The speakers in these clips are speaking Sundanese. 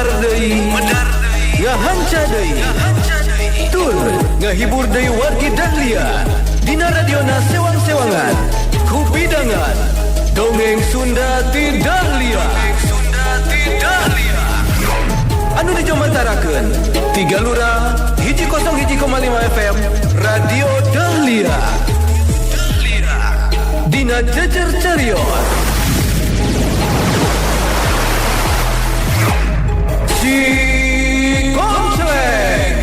Medar deui, ngahanca deui, tur ngahibur deui wargi Dahlia dina radiona sewang-sewangan kupidangan dongeng Sunda ti Dahlia. Anu dijomantarakeun tiga lurah 101,5 FM Radio Dahlia dina Jejer Carios Si Konsleng.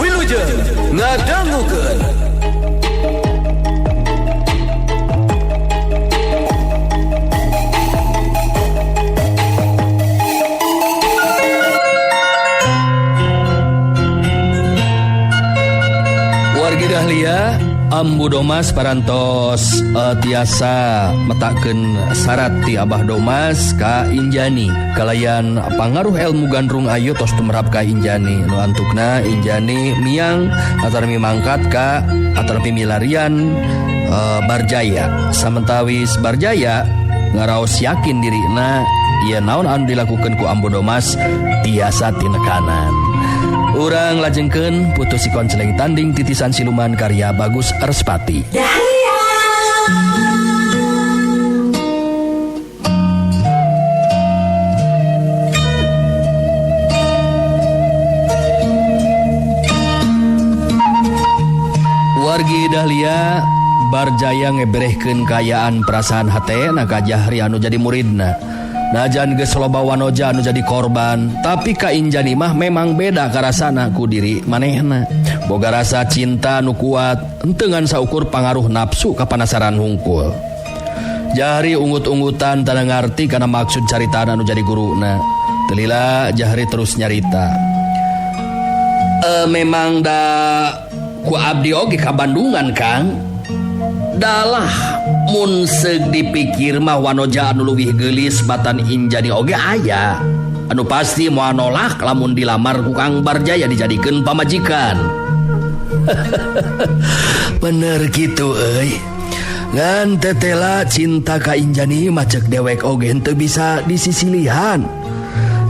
Wilujeng ngadangukeun. Wargi Dahlia, Ambu Domas parantos tiasa metakeun syarat ti Abah Domas ka Injani kalayan pangaruh ilmu gandrung ayu tos tumerap ka Injani nu antukna Injani miang atanapi mangkat ka atanapi milarian Barjaya. Samentawis Barjaya ngaraos yakin dirina ieu naon anu dilakukeun ku Ambu Domas tiasa tinekanan. Urang lajengkeun putus si konceleng tanding titisan siluman karya Bagus Respati. Wargi Dahlia, Barjaya ngeberehkeun kaayaan perasaan hatena ka Jahri anu jadi muridna. Najan geus loba wanoja anu jadi korban, tapi ka Injani mah memang beda karasana ku diri manehna. Boga rasa cinta nu kuat, henteu ngan saukur pangaruh nafsu kapanasaran hungkul. Jahri ungut-ungutan teu ngarti kana maksud caritana anu jadi guruna. Teu lila Jahri terus nyarita. Memang da ku abdi oge ka Bandungan, Kang. Dalah mun seug dipikir mah wanoja anu leuwih geulis batan Injani oge aya. Anu pasti moal nolak lamun dilamar ku Kang Barjaya dijadikeun pamajikan. Bener kitu euy. Ngan tetela cinta ka Injani mah ceuk dewek oge henteu bisa disisilihan.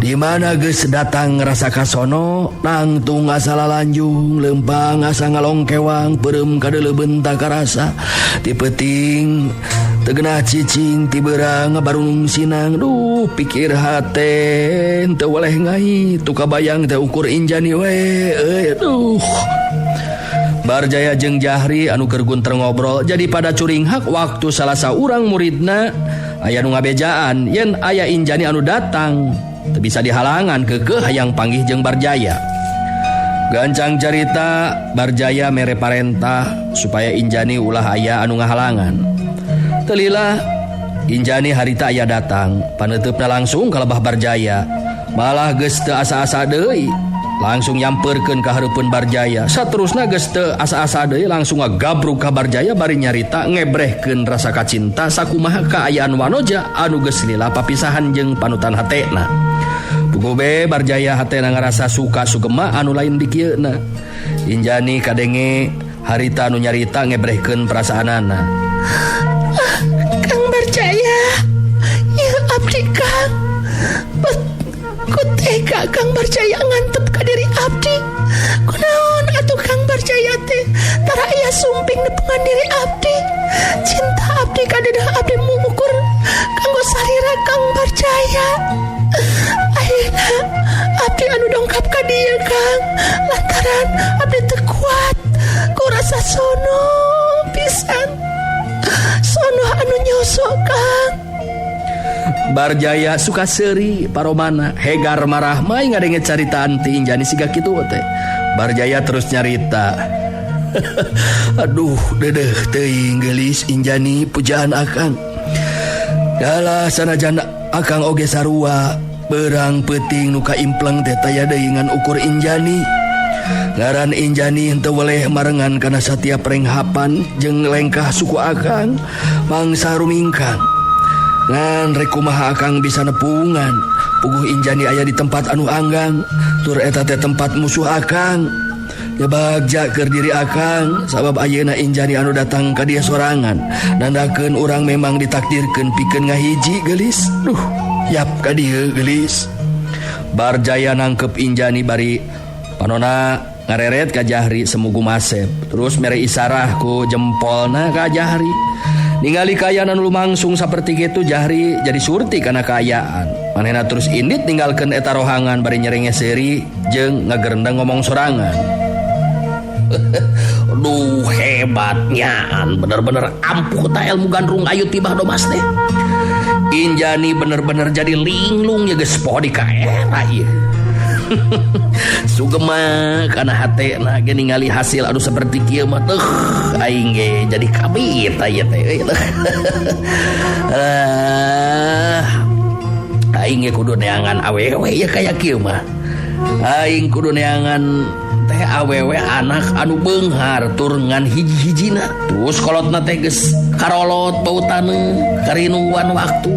Di mana geus datang rasa kasono, nangtung asa lalanjung, lempang asa ngalongkewang, peureum kadeuleubeun tak karasa. Ti peuting teu geunah cicing, ti beurang ngabarunung sinang. Duh, pikir hate teu weleh ngai, tu kabayang teh ukur Injani we euy, aduh. Barjaya jeung Jahri anu keur gunter ngobrol jadi pada curinghak waktu salah saurang muridna aya nu ngabejaan yen aya Injani anu datang. Teu bisa dihalangan keukeuh hayang panggih jeung Barjaya. Gancang carita Barjaya mere parentah supaya Injani ulah aya anu ngahalangan. Teu lila Injani harita aya datang, paneuteup langsung ka lebah Barjaya. Malah geus teu asa-asa deui, langsung nyamperkeun ka hareupeun Barjaya. Saterusna geus teu asa-asa deui langsung ngagabrug ka Barjaya bari nyarita ngebrehkeun rasa kacinta sakumaha kaayaan wanoja anu geus lila papisahan jeung panutan hatena. Puguh Barjaya hatena ngarasa suka sugema anu lain dikieuna. Injani kadenge harita anu nyarita ngebrehkeun perasaanana. Kang Barjaya, ieu abdi Kang. Ku tega Kang Barjaya ngantep ka diri abdi. Kunaon atuh Kang Barjaya teh tara aya sumping nepungan diri abdi. Cinta abdi ka dedah abdi mengukur kanggo salira Kang Barjaya. Ayeuna abdi anu dongkap ka dieu Kang, lantaran abdi teu kuat ku rasa sono pisan. Sono anu nyosok Kang. Barjaya suka seuri paromana hegar marah mai ngadenge caritaan ti Injani siga kitu teh. Barjaya terus nyarita. Aduh dedeh teuing geulis Injani pujaan akang. Dalah sanajan akang oge sarua berang peuting nu kaimpleng teh taya deui ngan ukur Injani. Ngaran Injani henteu weleh marengan kana satiap renghapan jeung lengkah suku akang mangsa rumingkang. Ngan rek kumaha akang bisa nepungan puguh Injani aya di tempat anu anggang tur eta teh tempat musuh akang. Ya bagja keur diri akang sabab ayeuna Injani anu datang ka dia sorangan. Nandakeun urang memang ditakdirkeun pikeun ngahiji geulis. Duh, yap ka dieu geulis. Barjaya nangkep Injani bari panona ngareret ka Jahri semugu masep. Terus mere isarah ku jempolna ka Jahri. Ningali kaayaan anu lumangsung saperti kitu Jahri jadi surti kana kaayaan. Manehna terus indit ninggalkeun eta rohangan bari nyerenge seuri jeung ngagerendeng ngomong sorangan. Duh hebatnya, bener-bener ampuh ta ilmu gandrung ayu tibah domas teh. Injani bener-bener jadi linglung ya geus poho di kaera ieu. Sugema kana hatena ge ningali hasil anu saperti kieu mah teuh aing ge jadi kabit ieu teh. Aing ge kudu neangan awewe ya kaya kieu mah. Aing kudu neangan teh awewe anak anu beunghar tur ngan hiji-hijina. Terus kolotna teh geus karolot bau taneuh karinungguan waktu.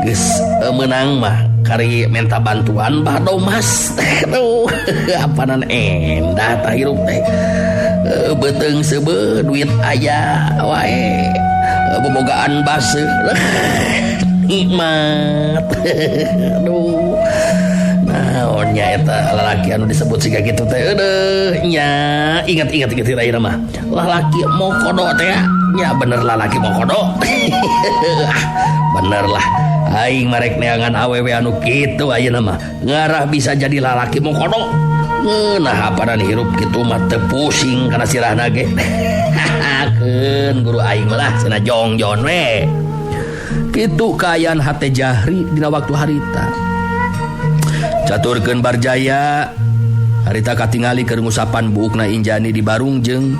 Geus meunang mah kari minta bantuan Bah Domas. Aduh, apanan endah tah hirup teh. Beuteung seubeuh duit aya wae. Bobogaan baseuh. Nikmat. Aduh. Naon nya eta lalaki anu disebut siga kitu teh. Aduh, nya ingat-ingat ingat ayeuna mah. Lalaki mokodo teh nya bener lalaki mokodo. Bener lah. Aing marek neangan awewe anu kitu ayeuna mah ngarah bisa jadi lalaki mokodo. Ngeunah apanan hirup kitu mah teu pusing kana sirahna ge. Keun guru aing mah lah cenah jongjon we. Kitu kaayaan hate Jahri dina waktu harita. Caturkeun Barjaya harita katingali keur ngusapan buukna Injani di barung jeung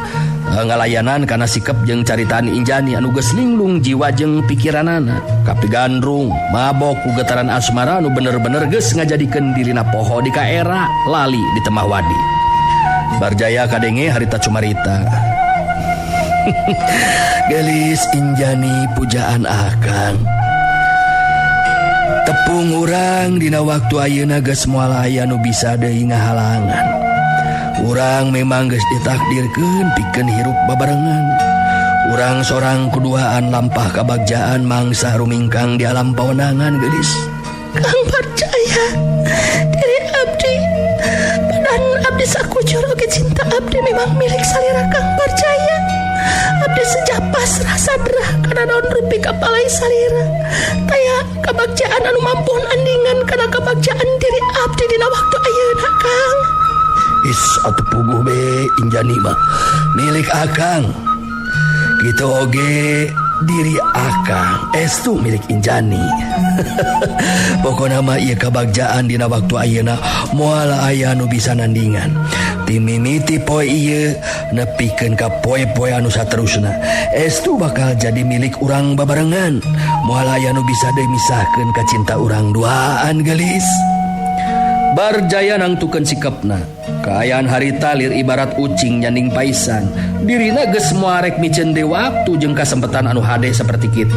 ngalayanan kana sikep jeung caritaan Injani anu geus linglung jiwa jeung pikiranana. Kapigandrung mabok ku getaran asmara anu bener-bener geus ngajadikeun dirina poho di kaera lali di temah wadi. Barjaya kadenge harita cumarita. Gelis Injani pujaan akang. Tepung urang dina waktu ayeuna geus moal aya nu bisa deui ngahalangan. Urang memang geus ditakdirkeun pikeun hirup babarengan. Urang sorang kuduaan lampah kabagjaan mangsa rumingkang di alam pawenangan geulis. Kang percaya diri abdi badan abdi sakujur oge cinta abdi memang milik salira Kang percaya. Abdi sejak pasrah sadrah kana naon rupi kapalai salira. Taya kabagjaan anu mampu andingan kana kabagjaan diri abdi dina waktu ayeuna Kang. Is atuh puguh be Injani mah milik akang. Kitu oge diri akang estu milik Injani. Pokona mah ieu kabagjaan dina waktu ayeuna moal aya nu bisa nandingan. Timimiti poe ieu nepikeun ka poe-poe anu saterusna. Estu bakal jadi milik urang babarengan. Moal aya nu bisa deui misahkeun ka cinta urang duaan geulis. Barjaya nangtukeun sikepna. Kaayaan harita lir ibarat ucing nyanding paisan. Dirina geus moal rek miceun deui waktu jeung kasempetan anu hade saperti kitu.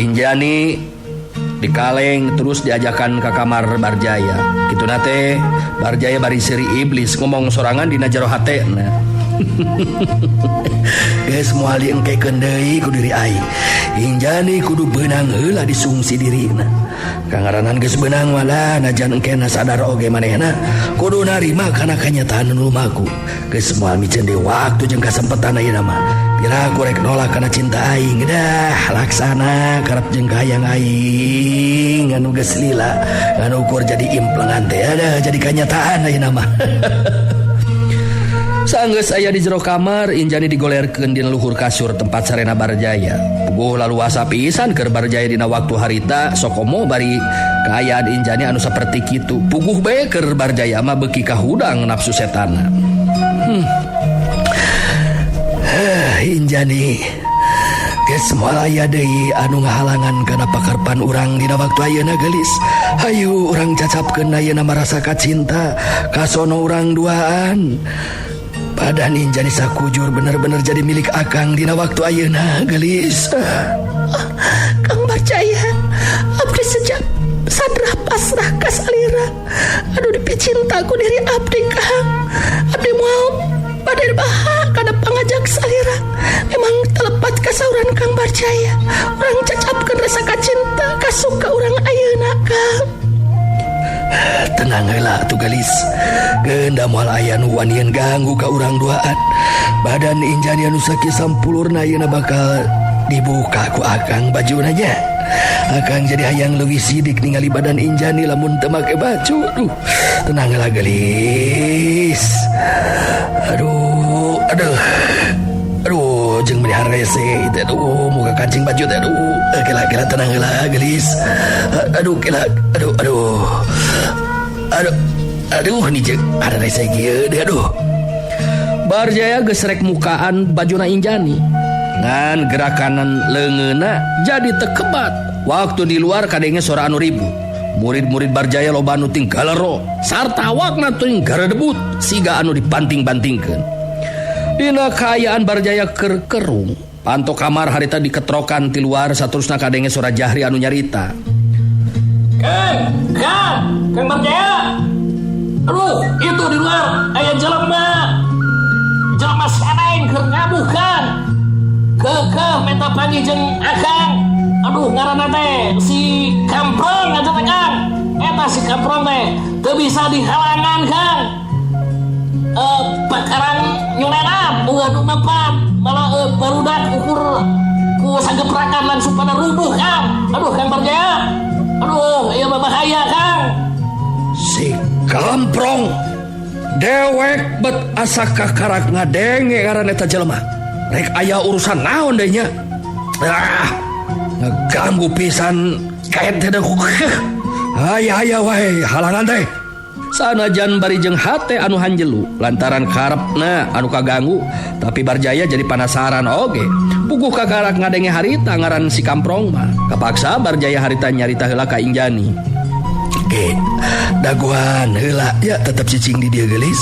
Injani dikaleng terus diajakan ka kamar Barjaya. Kituna teh Barjaya bari seuri iblis ngomong sorangan dina jero hatena. Geus moal diengkekeun deui ku diri aing. Injani kudu beunang heula disungsi dirina. Kangaranan geus beunang malah najan engkena sadar oge manehna kudu narima kana kanyataan nu lumaku. Geus moal miceun deui waktu jeung kasempetan ayeuna mah. Pira ku rek nolak kana cinta aing dah laksana karep jeung kahayang aing anu geus lila anu ukur jadi implengan teh ada jadi kanyataan ayeuna mah. Sanggeus aya di jero kamar Injani digolerkeun dina luhur kasur tempat sarena Barjaya. Puguh laluasa pisan keur Barjaya dina waktu harita sokomo bari kaayaan Injani anu saperti kitu. Puguh bae keur Barjaya mah beuki kahudang nafsu setana. Injani geus moal aya deui anu ngahalangan kana pakarpan urang dina waktu ayeuna geulis. Hayu urang cacapkeun ayeuna marasa kacinta kasono urang duaan. Badan Injani sakujur bener-bener jadi milik akang dina waktu ayeuna geulis. Kang percaya abdi sejak sadrah pasrah ka salira. Aduh dipicinta ku diri abdi Kang. Abdi moal Barjaya, urang cacapkeun rasa kacinta kasuka urang ayeuna Kang. Tenang heula atuh gelis. Geunda moal aya nu wanian ganggu ka urang duaan. Badan Injani anu sakieu sampulurna ayeuna bakal dibuka ku Akang bajuna nya. Akang jadi hayang leuwih sidik ningali badan Injani lamun teu make baju. Duh, tenang heula gelis. Aduh, aduh. Aduh, jeung meuni harese teh aduh, muka kancing baju teh aduh. Kela kela tenang heula gelis. Aduh, kela aduh aduh. Aduh, aduh nih jeung ada rese kieu deh aduh. Barjaya geus rek mukaan bajuna Injani. Ngan gerakanan leungeunna jadi tekebat. Waktu di luar kadenge sora anu ribut. Murid-murid Barjaya loba anu ting galero sarta awakna ting garedebut siga anu dibanting-bantingkeun. Dina kaayaan Barjaya keur kerung, panto kamar harita diketrokan ti luar saterusna kadenge sora Jahri anu nyarita. Kang, Kang, Kang Barjaya. Aduh, itu di luar aya jelema. Jelema saneng keur ngabuh, Kang. Keukeuh menta panggih jeung Akang. Aduh, ngaranna teh si Kamprong aja teh, Kang. Eta si Kamprong teh teu bisa dihalangan, Kang. Bakaran nyulenap eueuh nu mempan malah barudak ukur ku sageprakan langsung pada rubuh, Kang. Aduh, Kang Barjaya. Aduh, ieu mah bahaya, Kang. Si Kamprong dewek bet asa kakarak ngadenge ngaran eta jelema. Rek aya urusan naon deui nya? Ah, ngeganggu pisan kaet teh. Aya aya wae halangan teh. Sanajan bari jeung hate anu hanjelu lantaran karepna anu kaganggu, tapi Barjaya jadi panasaran oge. Puguh kakarak ngadenge harita ngaran si Kamprong mah. Kapaksa Barjaya harita nyarita heula ka Injani. Oke, daguan heula ya tetep cicing di dieu geulis.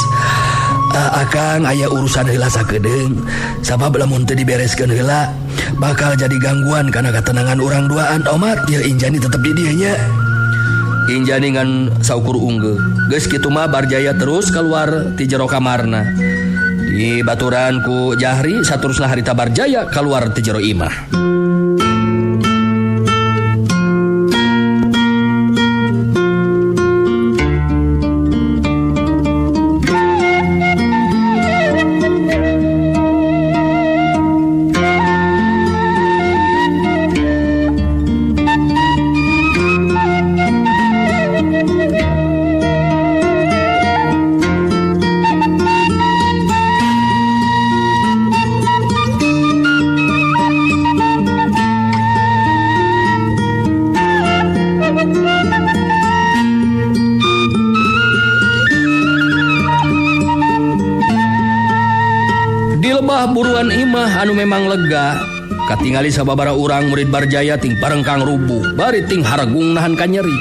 Akang aya urusan heula sakedeung. Sabab lamun teu dibereskeun heula bakal jadi gangguan kana katenangan urang duaan omat. Ya Injani tetep di dieu nya. Injani ngan saukur unggeuh. Geus kitu mah Barjaya terus keluar ti jero kamarna. Di baturan ku Jahri saterusna harita Barjaya keluar ti jero imah. Buruan imah anu memang lega katingali sababara urang murid Barjaya ting parengkang rubuh bari ting haragung nahan kanyeri.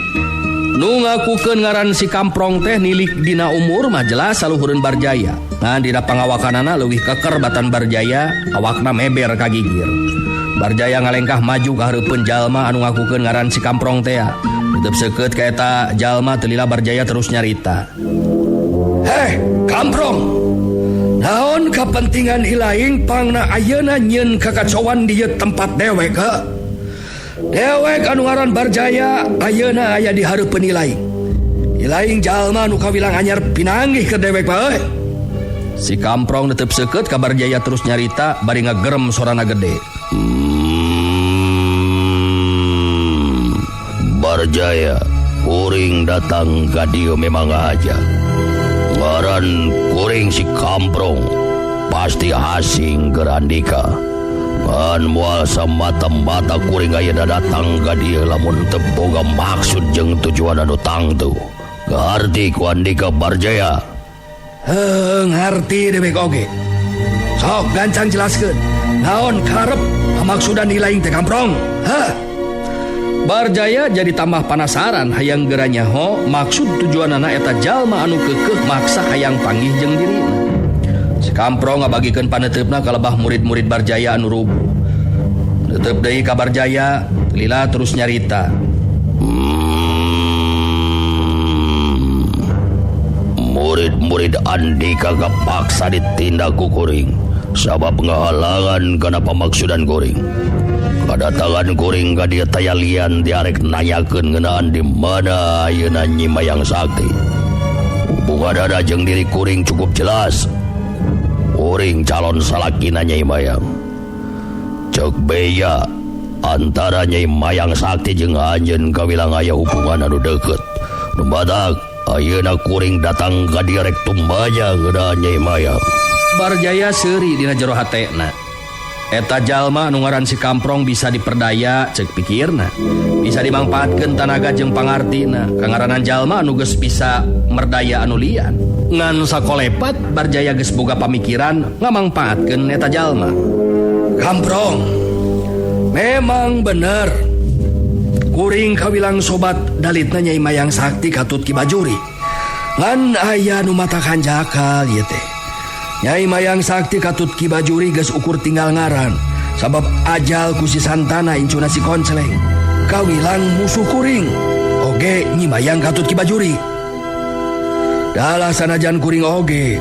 Nu ngakukeun ngaran si Kamprong teh nilik dina umur mah jelas saluhureun Barjaya. Ngan dina pangawakanana leuwih keker batan Barjaya, awakna meber ka gigir. Barjaya ngalengkah maju ka hareupeun jalma anu ngakukeun ngaran si Kamprong teh. Tetep seukeut ka eta jalma teu lila Barjaya terus nyarita. Heh, Kamprong. Naon kepentingan ilaing pangna ayeuna nyieun kakacauan di ieu tempat dewek ha? Dewek anu ngaran Barjaya ayeuna aya di hareupeun ilaing. Ilaing jalma nu kawilang anyar pinanggih ke dewek bae. Si Kamprong tetep seukeut ka Barjaya terus nyarita bari ngagerem sorana gede. Barjaya, kuring datang ka dieu memang aja. Ngaran kuring si Kamprong pasti asing keur Andika. Ngan moal samata-mata kuring ayeuna datang ka dieu lamun teu boga maksud jeung tujuan anu tangtu. Ngarti ku Andika Barjaya? Heuh, ngarti dewek oge. Sok gancang jelaskeun. Naon karep pamaksudan ilaing teh Kamprong? Hah? Barjaya jadi tambah panasaran hayang geura nyaho maksud tujuanana eta jalma anu keukeuh maksa hayang panggih jeung dirina. Si Kamprong ngabagikeun paneuteup-na ka lebah murid-murid Barjaya anu rubuh. Tetep deui ka Barjaya, lila terus nyarita. Murid-murid Andika kapaksa ditindak ku kuring sabab ngahalangan kana pamaksudan kuring. Kadatangan kuring ka dieu taya lian diarek nanyakeun ngeunaan di mana ayeuna Nyi Mayang Sakti. Hubunganana jeung diri kuring cukup jelas. Kuring calon salakina Nyai Mayang. Ceuk beya antara Nyai Mayang Sakti jeung anjeun kawilang aya hubungan anu deukeut. Nu badak ayeuna kuring datang ka dieu rek tumbaja ngeunaan Nyai Mayang. Barjaya seuri dina jero hatena. Eta jalma anu ngaran si Kamprong bisa diperdaya cek pikirna. Bisa dimangpaatkeun tanaga jeung pangartina. Kangaranan jalma anu geus bisa merdaya anu lian. Ngan sakolepat Barjaya geus boga pamikiran ngamangpaatkeun eta jalma. Kamprong, memang bener. Kuring kawilang sobat dalitna Nyai Mayang Sakti katut Ki Bajuri. Ngan aya nu matakan jakal ieu teh. Nyai Mayang Sakti katut Ki Bajuri geus ukur tinggal ngaran sabab ajal ku si Santana incuna si Konceleng. Kawilang musuh kuring oge Nyi Mayang katut Ki Bajuri. Dalah sanajan kuring oge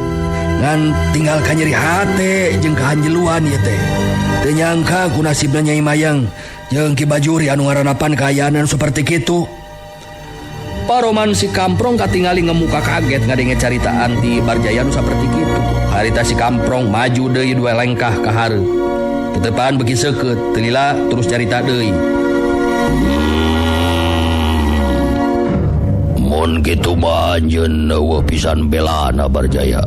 ngan tinggal kanyeri hate jeung kahanjeluan ieu teh. Teu nyangka ku nasibna Nyai Mayang jeung Ki Bajuri anu ngaranapan kaayaan seperti kitu. Paroman si Kamprong katingali ngemuka kaget ngadenge caritaan ti Barjaya nu saperti kitu. Harita si Kamprong maju deui dua lengkah ka hareup. Tetepan beuki seukeut, teu lila terus carita deui. Mun kitu mah anjeun eueuh pisan belana Barjaya.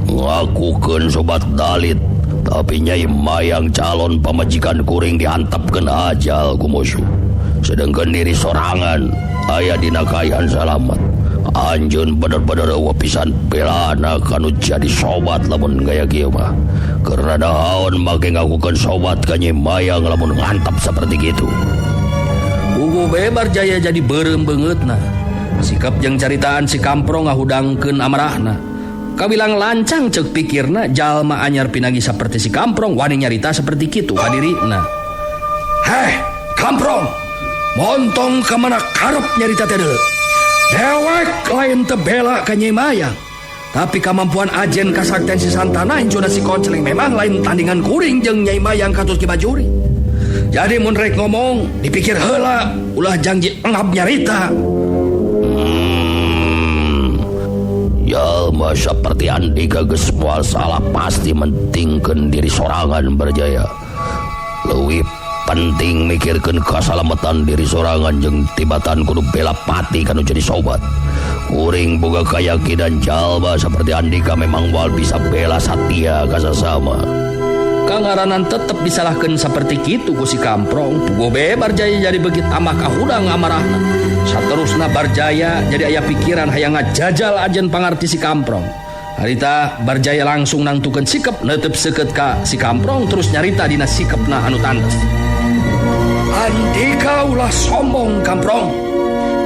Ngakukeun sobat dalit, tapi Nyai Mayang calon pamajikan kuring dihantapkeun ajal ku musuh. Sedangkan diri sorangan aya dina kaayaan salamat. Anjeun bener-bener eueuh pisan belana kanu jadi sobat lamun gaya kieu mah. Karena naon make ngakukeun sobat ka Nyi Mayang lamun ngantap seperti kitu. Ugu bae Barjaya jadi beureum beungeutna. Sikap jeung caritaan si Kamprong ngahudangkeun amarahna. Kawilang lancang ceuk pikirna jalma anyar pinanggi saperti si Kamprong wani nyarita saperti kitu ka dirina. Heh, Kamprong, montong ka mana karep nyarita teh deuleu. Dewek lain teu bela ka Nyai Mayang. Tapi kemampuan ajen kasaktian si Santana incuna si Konceleng memang lain tandingan kuring jeung Nyai Mayang katus Ki Bajuri. Jadi mun rek ngomong dipikir heula ulah janji engap nyarita. Jalma seperti Andika geus moal salah pasti mentingkeun diri sorangan Barjaya. Leuwih penting mikirkeun kasalamatan diri sorangan jeung tibatan kudu bela pati kanu jadi sobat. Kuring boga kayakinan jalma seperti Andika memang moal bisa bela satia ka sasama. Kangaranan tetep disalahkeun saperti kitu ku si Kamprong. Puguh bae Barjaya jadi begitu tambah kahudang amarahna. Saterusna Barjaya jadi aya pikiran hayang ngajajal ajen pangarti si Kamprong. Harita Barjaya langsung nangtukeun sikep neuteup seukeut ka si Kamprong terus nyarita dina sikepna anu tandes. Andika ulah sombong Kamprong.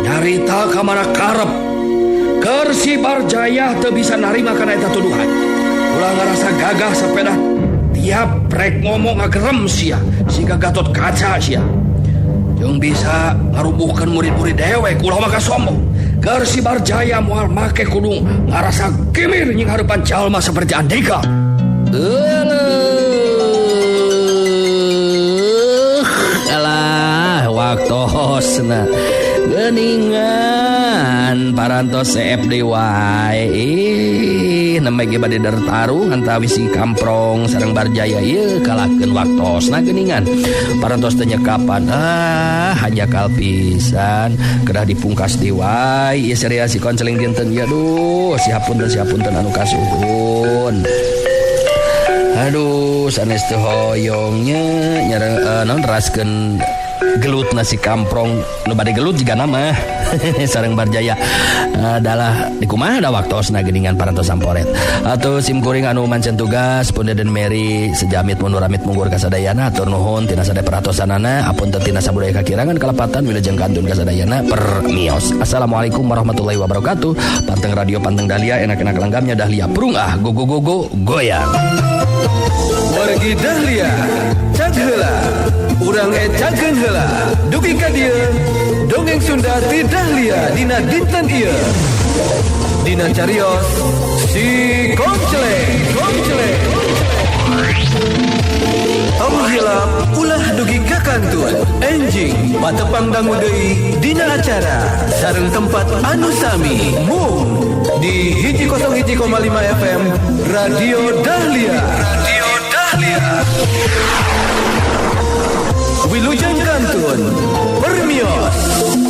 Nyarita ka mana karep. Keur si Barjaya teu bisa narima kana eta tuduhan. Ulah ngarasa gagah sapeda tiap rek ngomong ngagerem sia, siga Gatot Kaca sia. Jeung bisa ngarubuhkeun murid-murid dewek ulah maka sombong. Keur si Barjaya moal make kudu ngarasa kimir nying hareupan jalma seperti Andika. Euleuh, alah waktosna geuningan parantos CFD wae. Ih, nembe ge bade dartarung antawis si Kamprong sareng Barjaya ieu kalahkeun waktosna geuningan. Parantos teu nyekapan. Ah, hanjakal pisan kedah dipungkas deui wae. Ieu serial si Konceling dinten ieu. Duh, sihapunten anu kasuhun. Aduh, sanes teu hoyongnya nyareng naon raskeun gelut nasi Kamprong nu bade gelut jiga nama sareng Barjaya adalah di kumaha da waktosna geuningan parantos samporet. Atuh sim kuring anu mancen tugas Pun Deden Mary sejamit mundur amit munggur kasadayana atur nuhun tina sadaya perhatosanana apunten tina sabudaya kakirangan kalepatan wilujeng kantun kasadayana permios. Assalamualaikum warahmatullahi wabarakatuh. Panteng radio panteng Dahlia enak-enak lenggamnya Dahlia prung ah go go go go goyang. Wargi Dahlia cag heula urang ecakeun heula dugi ka dieu dongeng Sunda ti Dahlia dina dinten ieu dina carios si Konceleng Konceleng. Tong hilap ulah dugi ka kantun. Enjing patepang dangu deui dina acara sareng tempat anu sami mung di 101,5 FM Radio Dahlia. Radio Dahlia. Wilujeng kantun. Permios.